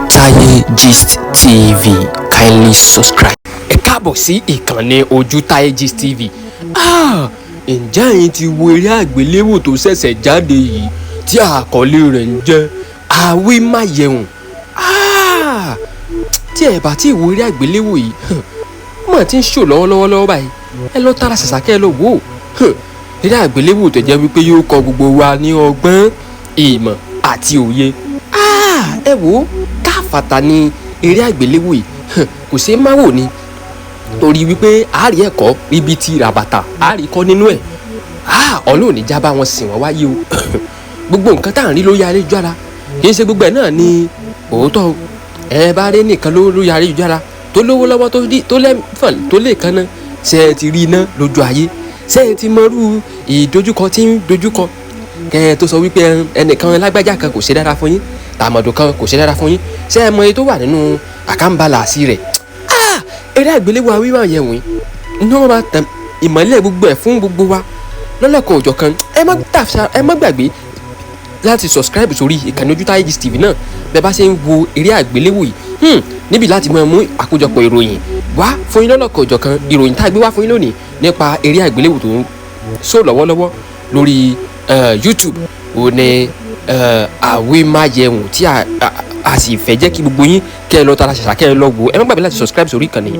Ojútáyé Gist TV. Kindly subscribe. Ẹ káàbọ̀ sí ìkànnì Ojútáyé Gist TV. Ǹjẹ́ ẹ̀yin ti wo eré àgbéléwò tó ṣẹ̀ṣẹ̀ jáde yìí tí àkọlé rẹ̀ ń jẹ́ Àwímáyẹ̀hùn? Tí ẹ bá tí wo eré àgbéléwò yìí, ó mà ti ń ṣò lọ́wọ́lọ́wọ́ lọ́wọ́ báyìí. Ẹ lọ tara ṣàṣà kẹ́ ẹ lọ wò ó. Eré àgbéléwò tó jẹ́ wípé yóò kọ́ gbogbo wa ní ọgbọ́n, ìmọ̀ àti òye. Ẹ wò ó, káfàtà ni eré àgbéléwò yìí, kò ṣeé má wò ni, torí wípé àárí ẹ̀kọ́ ibi tí ràbàtà àárí kọ́ nínú ẹ̀. Ọlọ́run ní já bá wọn sìn wọ́n wáyé o. Gbogbo nǹkan tá à ń rí lórí ayélujára, kì í ṣe gbogbo ẹ̀ náà ni òótọ́ o. Ẹ bá rí nìkan lórí ayélujára tó lówó lọ́wọ́, tó lẹ́fọ̀n, tó lè kan náà, ṣe é ti rí iná lójú ayé? Ṣé ẹ ti mọrú ìdojúkọ tí ń dojúkọ kẹ ẹ tó sọ wípé ẹnìkan lágbájá kan kò ṣe dára fún yín, tàmọ̀dò kan kò ṣe dára fún yín? Ṣé ẹ mọ iye tó wà nínú àkàǹbalà rẹ̀? Eré àgbéléwò Àwímáyẹ̀hùn yìí ní wọ́n máa tẹ ìmọ́lẹ̀ gbogbo ẹ̀ fún gbogbo wa lọ́lọ́kan òjọ̀kan. Ẹ má gbàgbé láti subscribe sórí ìkànnì Ojútáyé Gist TV náà bẹ́ẹ̀ bá ṣe ń wo eré àgbéléwò yìí, níbi láti máa mú àkójọpọ̀ ìròyìn wá fún yín lọ́lọ́kan òjọ̀kan. Ìròyìn tá a gbé wá fún yín lónìí nípa eré àgbéléwò tó ń sọ lọ́wọ́lọ́wọ́ lórí YouTube ò ní Àwímáyẹ̀hùn, tí a sì fẹ́ jẹ́ kí gbogbo yín kẹ́ ẹ lọ tara ṣàṣà kẹ́ ẹ lọ wò. Ẹ má gbàgbé láti subscribe sórí ìkànnì.